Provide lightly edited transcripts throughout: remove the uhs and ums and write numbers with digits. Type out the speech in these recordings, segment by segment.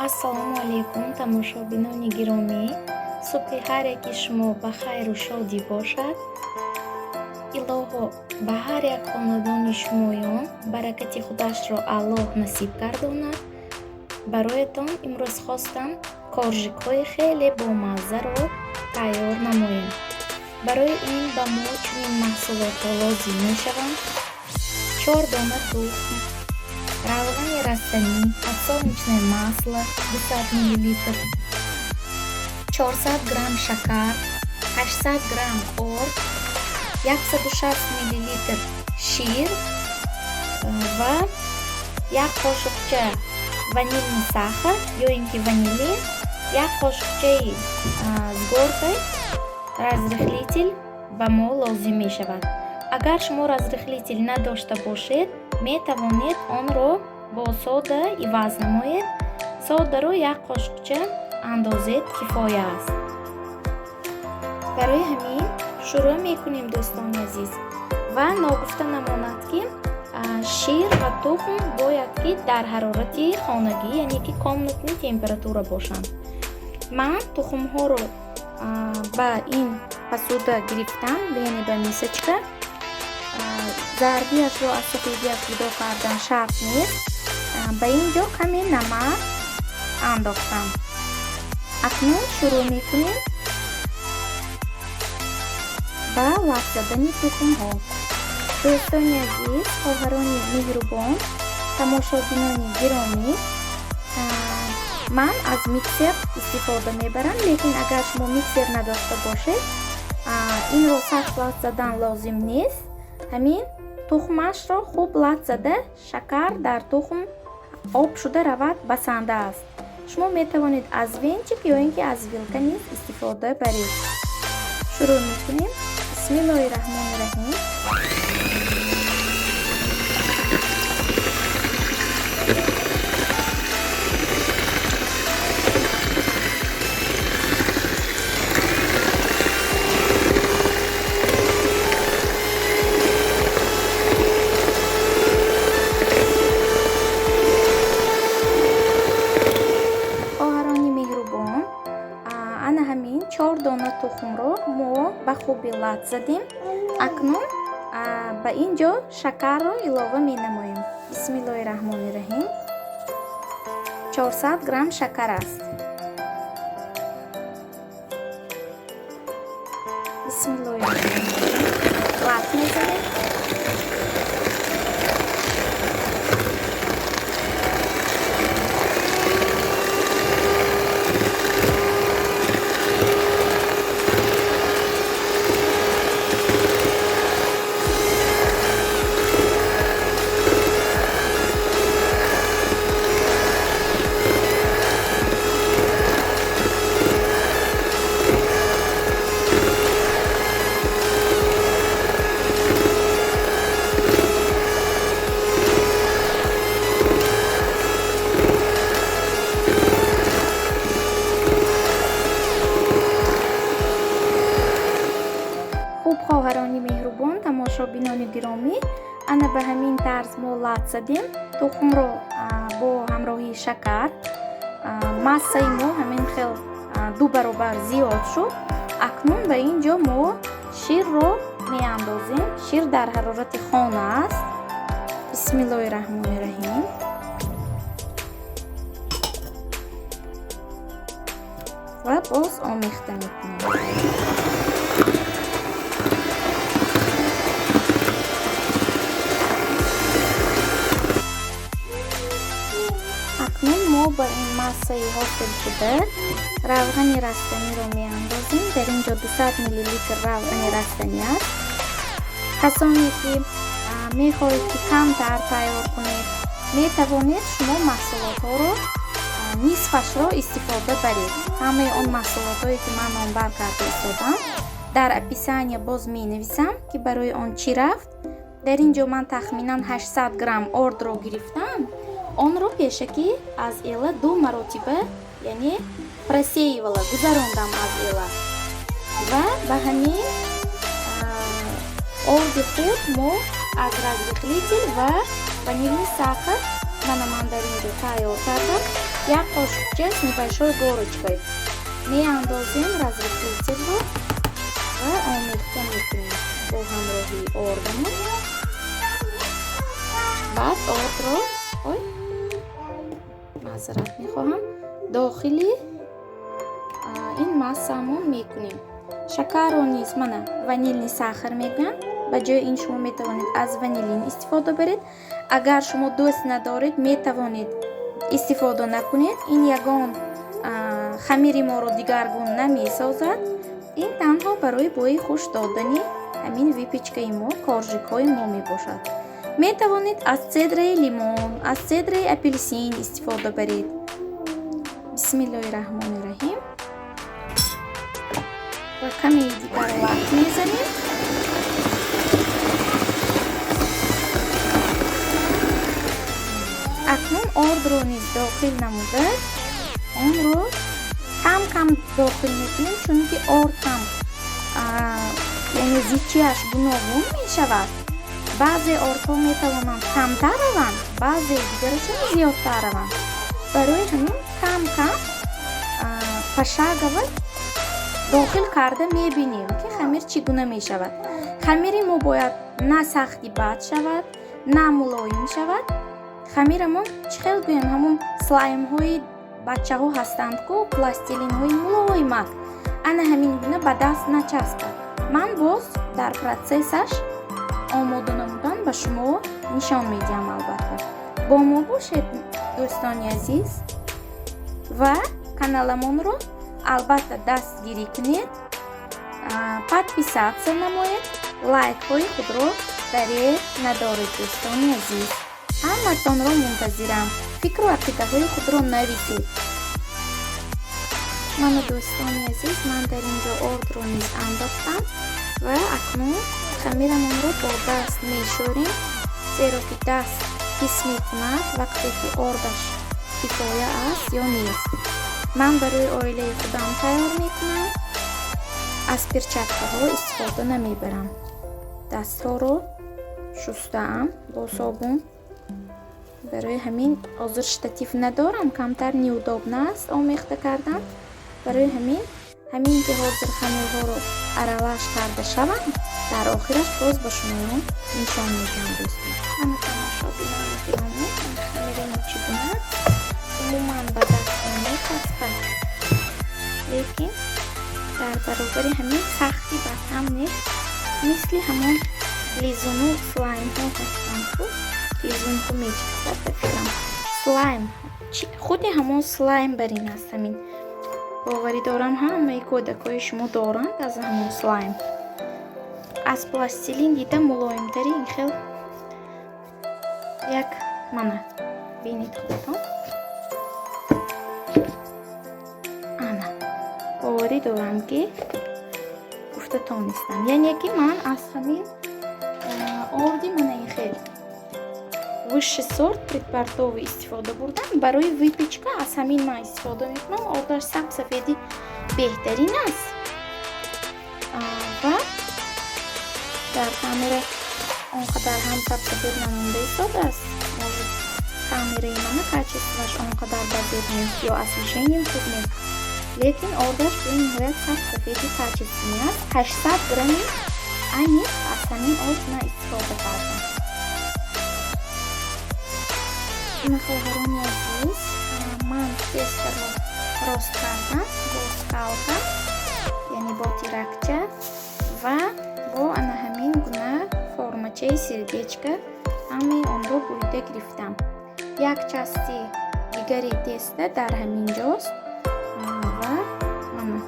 Ассалому алайкум, тамошобинони гиромӣ. Субҳи ҳар яки шумо ба хайру шодӣ бошад. Илоҳо, ба ҳар як хонадони шумоён баракати худашро Аллоҳ насиб гардонад. Бароятон имрӯз хостам коржикҳои хеле бомаззаро тайёр намоем. Барои ин ба мо чунин маҳсулотҳо лозим мешаванд: 4 дона тухм, равғани растанӣ, подсолнечное масло 200 мл, 400 грамм шакар, 800 грамм орд, 160 мл шир ва як қошуқча ванильный сахар ё ин ки ванилин, як қошуқчаи с горкой разрыхлитель ба мо лозим мешавад. Агар шумо разрыхлитель надошта бошед, метавонед онро бо сода иваз намоед. Содаро як қошуқча андозед, кифоя аст. Барои ҳамин шурӯъ мекунем, дӯстони азиз. Ва ногуфта намонад, ки шир ва тухм бояд ки дар ҳарорати хонагӣ, яъне ки комнатный температура бошанд. Ман тухмҳоро ба ин посуда гирифтам, яъне ба мисочка. Зардиашро аз сафедиаш ҷудо кардан шарт нест. Ба ин ҷо каме намак андохтам. Акнун шурӯъ мекунем ба лат задани тухмҳо. Дӯстони азиз, хоҳарони меҳрубон, тамошобинони гиромӣ, ман аз миксер истифода мебарам, лекин агар шумо миксер надошта бошед, инро сахт лат задан лозим нест. Ҳамин тухмашро хуб лат зада, шакар дар тухм об шуда равад, басанда аст. Шумо метавонед аз венчик ё ин ки аз вилка низ истифода баред. Шурӯъ мекунем. Бисмиллоҳи раҳмони раҳим. Хоҳарони меҳрубон, ана ҳамин 4 дона тухмро мо ба хуби лат задем. Акнун ба ин ҷо шакарро илова менамоем. Бисмиллоҳи раҳмони раҳим. 400 грамм шакар аст. Бисмиллоҳи раҳмони раҳим. Лат мезанем. Хуб, хоҳарони меҳрубон, тамошобинони гиромӣ, ана ба ҳамин тарз мо лат задем тухмро бо ҳамроҳии шакар. Массаи мо ҳамин хел 2 баробар зиёд шуд. Акнун ба ин ҷо мо ширро меандозем. Шир дар ҳарорати хона аст. Бисмиллоҳи раҳмони раҳим. Ва боз омехта мекунем. Акнун мо ба ин массаи ҳосилшуда равғани растаниро меандозем. Дар ин ҷо 200 миллилитр равғани растанӣ аст. Касоне ки мехоҳед ки камтар тайёр кунед, метавонед шумо маҳсулотҳоро нисфашро истифода баред. Ҳамаи он маҳсулотҳое ки ман номбар карда истодам, дар описания боз менависам, ки барои он чӣ рафт. Дар ин ҷо ман тахминан 800 грамм ордро гирифтам. Онро пешакӣ аз эла 2 маротиба, яъне просеивала, гузарондам аз эла. Ва ба ҳамин орди худ мо аз разрыхлитель ва ванильный сахар, мана ман дар ин ҷо тайёр кардам. Як қошуқча с небольшой горочкой меандозем разрыхлитель ро ва омехта мекунем бо ҳамроҳии ордамон. Баъд ордро, ой, маъзарат мехоҳам, дохили ин массамон мекунем. Шакарро низ, мана, ванильный сахар мегӯянд. Ба ҷои ин шумо метавонед аз ванилин истифода баред. Агар шумо дӯст надоред, метавонед истифода накунед. Ин ягон хамири моро дигаргун намесозад. Ин танҳо барои бӯи хуш додани ҳамин выпечка и мо, коржикҳои мо мебошад. Метавонед аз цедраи лимон, аз цедраи апелсин истифода баред. Бисмиллоҳи раҳмони раҳим. Ва каме дигар лат мезанем. Акнун ордро низ дохил намуда, онро кам кам дохил мекунем, чунки орд ҳам, яъне, зичиаш гуногун мешавад. Баъзе ордҳо метавонанд камтар раванд, баъзеи дигарашон зиёдтар раванд. Барои ҳамин кам кам, пошагово дохил карда мебинем, ки хамир чӣ гуна мешавад. Хамири мо бояд на сахти бад шавад, на мулоим шавад. Хамирамон, чӣ хел гӯем, ҳамун слаймҳои бачаҳо ҳастанд ку, пластилинҳои мулоимак, ана ҳамин гуна ба даст начаспад. Ман боз дар процессаш омода намудан ба шумо нишон медиҳам. Албатта, бо мо бошед, дӯстони азиз, ва каналамонро албатта дастгирӣ кунед, подписаться намоед, лайкҳои худро дареғ надоред. Дӯстони азиз, ҳаматонро мунтазирам. Фикру ақидаҳои худро нависед. Ману, дӯстони азиз, ман дар ин ҷо ордро низ андохтам ва акнун хамирамонро бо даст мешӯрем, зеро ки даст ҳис мекунад, вақте ки ордаш кифоя аст ё нест. Ман барои оилаи худам тайёр мекунам, аз перчаткаҳо истифода намебарам. Дастҳоро шустаам бо собун. Барои ҳамин ҳозир штатив надорам, камтар неудобно аст омехта кардан. Барои ҳамин ки ҳозир хамирҳоро аралаш карда шаванд, дар охираш боз ба шумо нишон медиҳам, дӯстон. Ана, тамошобинони гиромӣ, хамири мо чӣ гуна умуман ба даст намечаспад, лекин дар баробари ҳамин сахти бад ҳам нест. Мисли ҳамон лизуну слаймҳо ҳастанд ку, лизунҳо мечаспад, ба фикрам, слайм, худи ҳамон слайм бар ин аст. Ҳамин боварӣ дорам, ҳамаи кӯдакҳои шумо доранд аз ҳамон слайм. Аз пластилин дида мулоимтари ин хел як, мана, бинед худатон. Ана, боварӣ дорам, ки гуфта тонистам. Яъне ки ман аз ҳамин орди, мана, ин хел высший сорт предпортовый истифода бурдам. Барои выпечка аз ҳамин ман истифода мекунам. Ордаш сабсафеди беҳтарин аст ва дар камера он қадар ҳам сабсафед намонда истодааст. Может, камераи мана качество ш он қадар базеб нест ё освещением хуб нест, лекин ордаш бениҳоят сабсафеди качественный аст. 800 грамми аниқ аз ҳамин орд ман истифода кардам. Ина, хоҳарони азиз, ман тесто ро рост кардам бо скалка, яъне бо тиракча, ва бо ана ҳамин гуна формачаи сердечка ҳамаи онро бурида гирифтам. Як части дигари тесто дар ҳамин ҷост. Ва мана,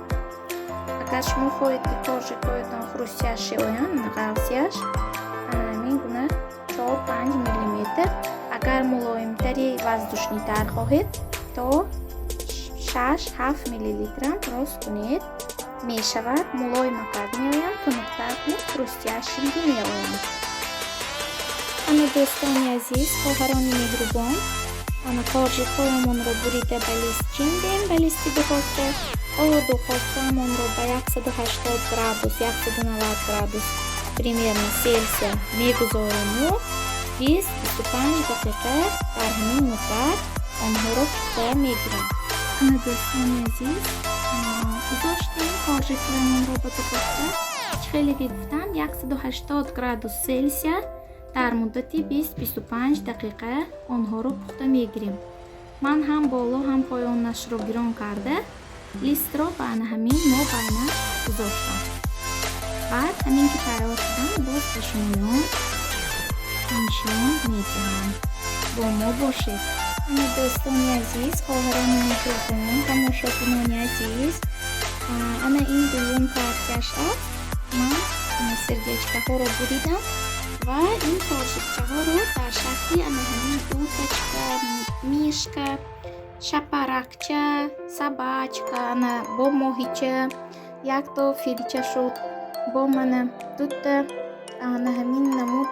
агар шумо хоҳед, ки коржикҳоятон хрустящий оянд, ғафсияш ана ҳамин гуна 4-5 миллиметр, агар мулоимтари, воздушный тар хоҳед, то 6-7 миллилитрам рост кунед, мешавад. Мулоимакак меоянд, тунуктар кунед, хрустящий меоянд. Ана, дӯстони азиз, хоҳарони меҳрубон, ана, коржикҳоямонро бурида ба лист чиндем, ба листи духовка. Ҳоло духовкаамонро ба 180 градус, 190 градус примерно Селсия мегузориму 20-25 дақиқа дар ҳамин муддат Онҳоро пухта мегирем. Ана, дӯстони азиз, гузоштем коржикҳоямонро ба духовка. Чӣ хеле ки гуфтам, 180 градус Селсия дар муддати 20-25 дақиқа онҳоро пухта мегирем. Ман ҳам боло, ҳам поёнашро гирон карда, листро ба ана ҳамин мобайнаш гузоштам. Баъд ҳамин ки тайёр шудам, боз ба шумоён нишон медиҳам. Бо мо бошед. Ана, дӯстони азиз, хоҳарони меҳрубон, тамошобинони азиз, ана ин дуюм партияш аст. Ман сердечкаҳоро буридам ва ин коржикчаҳоро дар шакли ана ҳамин уточка, мишка, шапаракча, собачка, ана бо моҳича, якто филча шуд, бо мана дута ана ҳамин намуд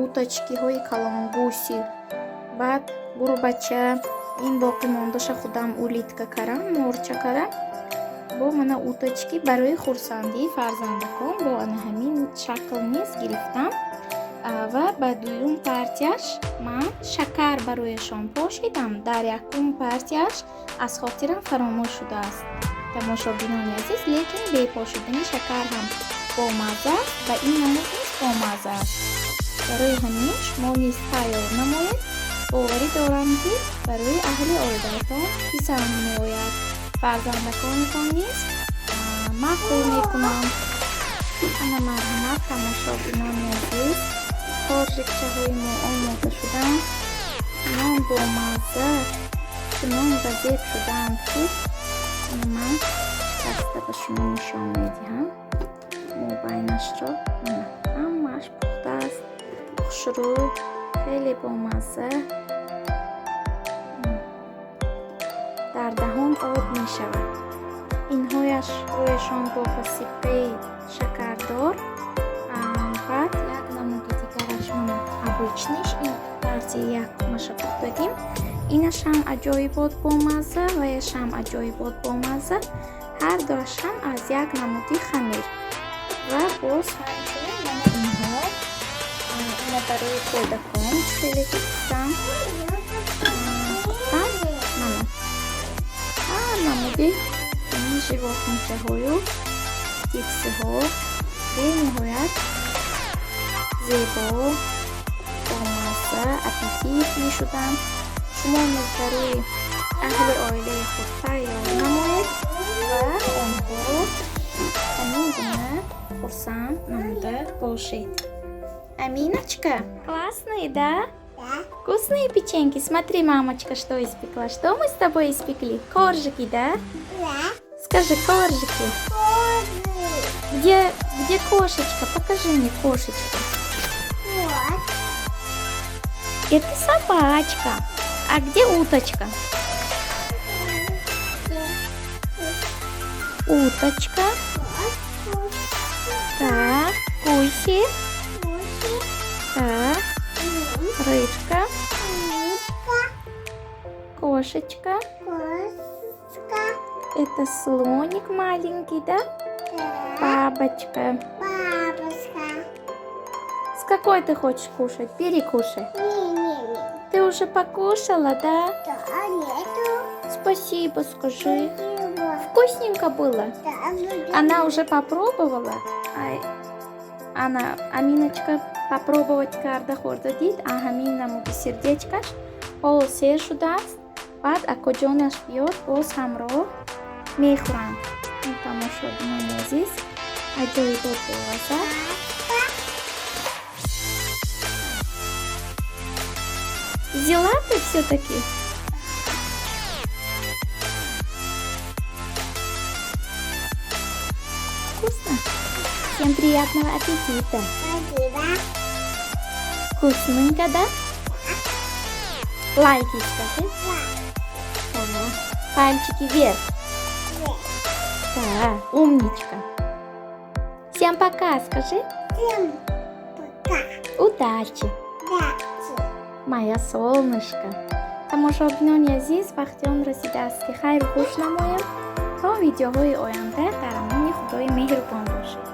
уточкиҳои калонгуси, баъд гурбача, ин боқӣ мондаша худам улитка карам, морча карам, бо мана уточки барои хурсандии фарзандакон бо ана ҳамин шакл низ гирифтам. Ва ба дуюм партияш ман шакар барояшон пошидам. Дар якум партияш аз хотирам фаромӯш шудааст, тамошобинони азиз, лекин бе пошидани шакар ҳам бомазза аст ва ин намуд низ бомазза аст. Барои ҳамин шумо низ тайёр намоед. Боварӣ дорам, ки барои аҳли оилаатон писанд меояд, фарзандаконатон низ маъқул мекунанд. Ана, марҳамат, тамошобинони азиз, коржикчаҳои мо омода шуданд. Чунон бомазза, чунон ба зеб шудаанд, ки ман шикаста ба шумо нишон медиҳам мобайнашро. Ҳамааш пухтааст, хушрӯ, хеле бомазза, дар даҳон об мешавад. Инҳояш рӯяшон бо посыпкаи шакардор. Баъд як намуди дигараш, мана, обычныйш, ин партияи якумаша пухтагим. Инаш ҳам аҷоибот бомазза, ваяш ҳам аҷоибот бомазза. Ҳар дуаш ҳам аз як намуди хамир. Ва боз ҳамчунин мана инҳо, ина барои кӯдакон, хеле ки гуфтам, пухтам. Мана ҳар намуди ин животничаҳою птицаҳо бениҳоят зебо, бомазза, аппетитный шуданд. Шумо низ барои аҳли оилаи худ тайёр намоед ва онҳоро ҳамин гуна хурсанд намуда бошед. Аминочка, классные, да? Да. Вкусные печеньки. Смотри, мамочка что испекла. Что мы с тобой испекли? Коржики, да? Да. Скажи: коржики. Коржик. Где кошечка? Покажи мне кошечку. Вот. Это собачка. А где уточка? Уточка. Вот. Так, гуси. Гуси. Так, рыбка. Рыбка. Кошечка. Кошечка. Это слоник маленький, да? Да. Бабочка. Бабочка. С какой ты хочешь кушать? Бери, кушай. Не-не-не. Ты уже покушала, да? Да, нету. Спасибо, скажи. Спасибо. Вкусненько было? Да, буду. Она уже попробовала. Ай, она, Аминочка, попробовать карда, хӯрда дид, а ҳамин намуди сердечкаш ҳол сер шудааст. Баъд акоҷонаш биёд, боз ҳамроҳ мехӯранд. Ин, тамошобинони азиз, аҷоибот боваза. Взяла ты все-таки? Вкусно? Всем приятного аппетита! Спасибо. Вкусненько, да? Лайки скажи. Да. Да. Пальчики вверх. Вверх. Да, умничка. Всем пока, скажи. Всем пока. Удачи. Удачи. Моя солнышко. Тамошобинони азиз, вақти он расидааст, ки хайру хуш намоем. То видеоҳои оянда дар амони Худои меҳрубон бошед.